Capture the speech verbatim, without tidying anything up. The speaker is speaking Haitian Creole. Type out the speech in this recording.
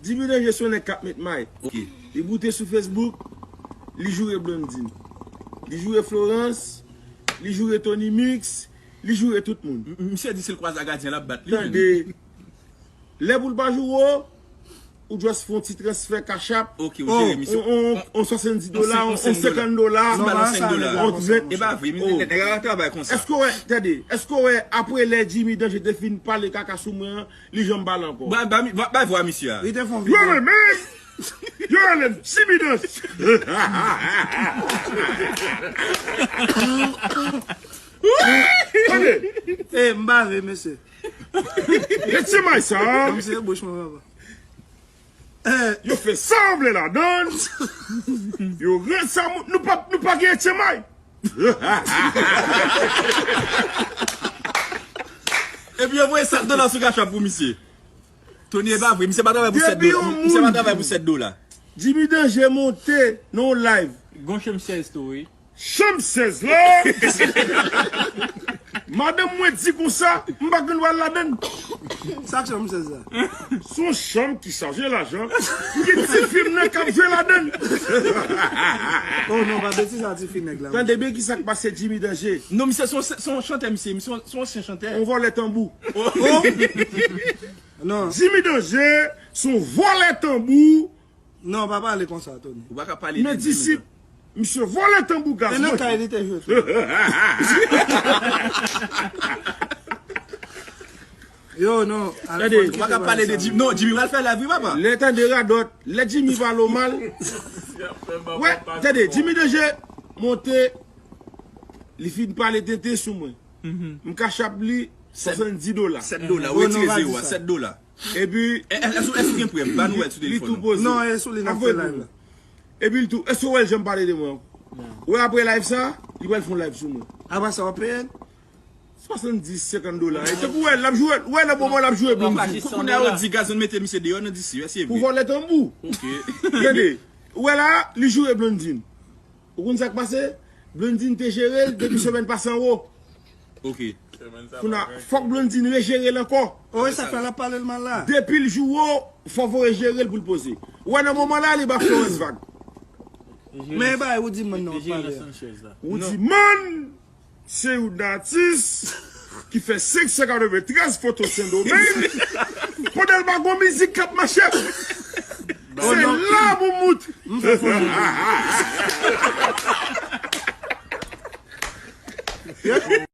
Jimmy Danje se yon nèg k ap met may. Ok. Li boute sou Facebook, li joure Blondine. Li joure Florence, li joure Tony Mix, li joure tout moun. M- Misye di si l kwaze a gadyen l ap bat li. Tande. Lè pou l pa joure w, ou just fè yon ti transfè Cash App. Ok, ou jere misye. On, on, on, on swasanndiz dola, on, on senkant dola, on trant. E pa vre, nèg la travay konsa. Èske w wè, tande, èske w wè apre lè Jimmy Danje te fin pale kaka sou mwen an, li janm pale ankò? Ba, ba, ba, bay vwa misye a. Li te fè yon videyo. Yo rele m, yo rele m Jimmy Danje. Tande. E, m bave, mesye. Etye may sa. Kòmsi e bouch mwen, papa. Yo fè sa yo vle ladann. Yo ret sa moun. Nou pa, nou pa gen etye may. Epi yo voye sèt dola sou Cash App pou misye. Tony, e pa vre, misye pa travay pou sèt dola. Misye pa travay pou sèt dola. Jimmy Danje monte nan yon live. Gon chanm sèz tou, wi. Chanm sèz la. Madanm mwen di konsa, m pa konn pral ladann. Sa k chanm sèz la? Se yon chanm ki chaje lajan. M gen ti fi m nan k ap jwe ladann. Oh non, pa betiz a ti fi nèg la. Tande byen ki sa k pase Jimmy Danje. Non, misye se yon, se yon chantè, misye, misye se yon ansyen chantè. Yon vòlè tanbou. Oh. Non. Jimmy Danje se yon vòlè tanbou. Non, pa pale konsa, Tony. Ou pa ka pale de Jimmy. Men disip, misye vòlè tanbou gaz. Se nan kay li te jwe tou. Yo, non. Tande. Ou pa ka pale de Jimmy. Non, Jimmy pral fè live, wi, papa. Lè tande radòt, lè Jimmy pale w mal. Wè, tande, Jimmy Danje monte, li fin pale tenten sou mwen. M Cash App li swasanndiz dola. Sèt dola, ou retire zewo a, sèt dola. Epi, èske, èske gen prèv? Ba nou wè l sou telefòn nou. Non, e sou li n ap fè live la. Epi l tou, èske w wè l janm pale de mwen? Ou wè apre live sa, li pral fè yon live sou mwen. Apre sa, w ap peye l? Swasanndiz, senkant dola. E tankou w wè l ap joure, ou wè nan moman l ap joure Blondine. Kounye a yo di Gazon mete misye deyò nan D C, èske se vre? Pou vòlè tanbou. Ok. Tande, ou wè la, li joure Blondine. Ou konn sa k pase? Blondine te jere l depi semèn pase anwo. Ok. Kounye a, fòk Blondine rejere l ankò. Oh, e sa k fè l ap pale l mal la. Depi l joure w, fò w rejere l pou l poze. Ou wè nan moman la, li ba Florence vag. Men e bagay Rudy Man nan w ap pale a. Rudy Man se youn nan atis ki fè senk san katreventrèz foto Sendomeng. Pandan l pa gon mizik k ap mache. Se la pou mout. M fè fò mout.